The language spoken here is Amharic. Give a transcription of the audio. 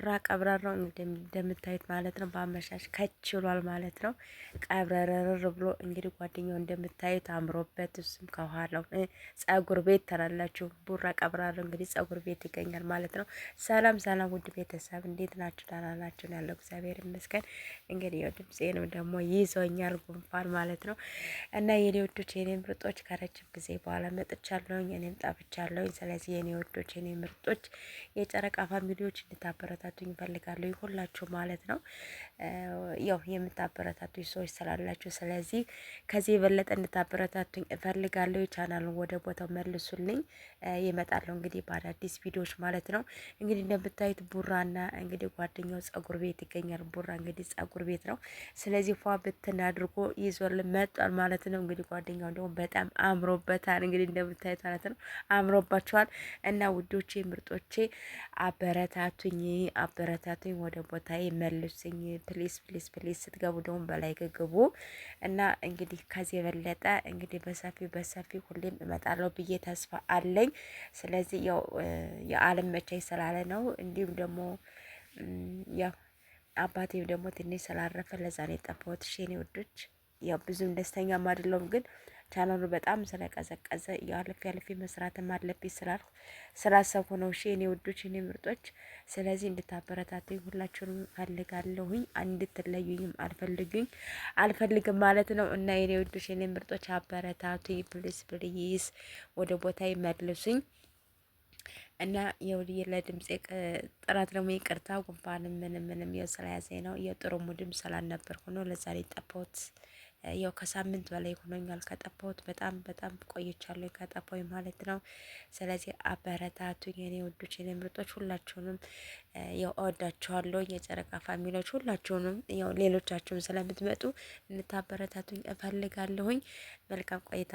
ቡራ ቀብራራው እንደምታዩት ማለት ነው። በአመሻሽ ከችሏል ማለት ነው። ቀብረረር ብሎ እንግዲህ ጓደኛው እንደምታዩት አምሮበት እሱም ከኋላው ጸጉር ቤት ተላላችሁ። ቡራ ቀብራራው እንግዲህ ጸጉር ቤት ይገኛል ማለት ነው። ሰላም ሰላም፣ ውድ ቤተሰብ እንዴት ናችሁ? ደህና ናችሁ? ያለው እግዚአብሔር ይመስገን። እንግዲህ ያው ድምፄንም ደግሞ ይዞኛል ጉንፋን ማለት ነው። እና የኔ ውዶች የኔ ምርጦች ከረጅም ጊዜ በኋላ መጥቻለሁኝ። እኔም ጠፍቻለሁኝ። ስለዚህ የኔ ውዶች የኔ ምርጦች የጨረቃ family ዎች እንድታበረታቱኝ እፈልጋለሁ ሁላችሁ ማለት ነው። ያው የምታበረታቱኝ ሰዎች ስላላችሁ፣ ስለዚህ ከዚህ የበለጠ እንድታበረታቱኝ እፈልጋለሁ። ቻናሉን ወደ ቦታው መልሱልኝ። ይመጣለሁ እንግዲህ በአዳዲስ ቪዲዮዎች ማለት ነው። እንግዲህ እንደምታዩት ቡራና እንግዲህ ጓደኛው ጸጉር ቤት ይገኛል። ቡራ እንግዲህ ጸጉር ቤት ነው። ስለዚህ ፏ ብትን አድርጎ ይዞልን መጧል ማለት ነው። እንግዲህ ጓደኛው ደግሞ በጣም አምሮበታል። እንግዲህ እንደምታዩት ማለት ነው አምሮባቸዋል። እና ውዶቼ ምርጦቼ አበረታቱኝ፣ አበረታቱኝ፣ ወደ ቦታዬ መልሱኝ። Please please please። ስትገቡ ደግሞ በ like ግቡ እና እንግዲህ ከዚህ የበለጠ እንግዲህ በሰፊው በሰፊው ሁሌም እመጣለሁ ብዬ ተስፋ አለኝ። ስለዚህ ያው የዓለም መቻይ ስላለ ነው። እንዲሁም ደግሞ ያው አባቴም ደግሞ ትንሽ ስላረፈ ለዛ ነው የጠፋሁት። እሺ የኔ ውዶች ያው ብዙም ደስተኛም አይደለሁም ግን ቻናሉ በጣም ስለቀዘቀዘ ያለፍ ያለፍ መስራትም አለብኝ ስላልኩ ስላሰብኩ ነው። እሺ የኔ ውዶች፣ የኔ ምርጦች፣ ስለዚህ እንድታበረታቱኝ ሁላችሁንም ፈልጋለሁኝ። እንድትለዩኝም አልፈልግኝ አልፈልግም ማለት ነው። እና የኔ ውዶች፣ የኔ ምርጦች አበረታቱኝ please please፣ ወደ ቦታ ይመልሱኝ። እና የውልዬ ለድምጼ ጥራት ደግሞ ይቅርታ፣ ጉንፋንም ምንም ምንም ያው ስለያዘኝ ነው። የጥሩ mood ም ስላልነበርኩ ነው ለዛሬ ጠፋሁት። ያው ከሳምንት በላይ ሆኖኛል ከጠፋሁት። በጣም በጣም ቆይቻለሁ ከጠፋሁኝ ማለት ነው። ስለዚህ አበረታቱኝ የኔ ውዶች፣ የኔ ምርጦች ሁላችሁንም ያው እወዳችኋለሁ። የጨረቃ family ዎች ሁላችሁንም ያው ሌሎቻችሁም ስለምትመጡ እንድታበረታቱኝ እፈልጋለሁኝ። መልካም ቆይታ።